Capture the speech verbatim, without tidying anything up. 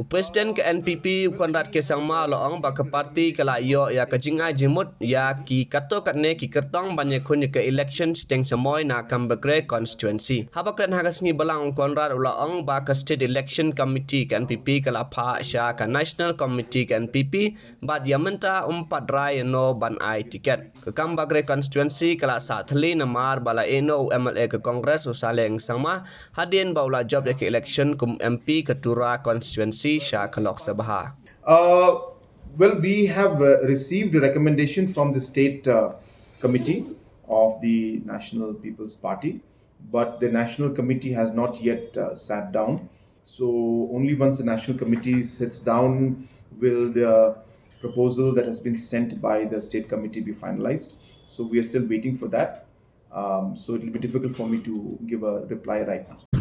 President ka N P P u Conrad K Sangma u la ong ba ka party ka la ïoh ïa ka jingai jingmut ïa ki katto katne ki kyrtong ban ïakhun ïa ka election shiteng shamoi na Kambagre constituency. Haba kren ha ka sngi Balang u Conrad u la ong ba ka State Election Committee ka N P P ka la phah sha ka National Committee ka N P P bad ïa mynta um pat rai ïano ban ai ticket. Ka Kambagre constituency ka la sah thylli namar ba la ïehnoh u M L A ka Congress u Saleng Sangma hadien ba u la jop ïa ka election kum M P ka Tura constituency sha ka Lok Sabha. Uh, well, we have uh, received a recommendation from the state uh, committee of the National People's Party, but the national committee has not yet uh, sat down. So only once the national committee sits down will the proposal that has been sent by the state committee be finalized. So we are still waiting for that. Um, so it will be difficult for me to give a reply right now.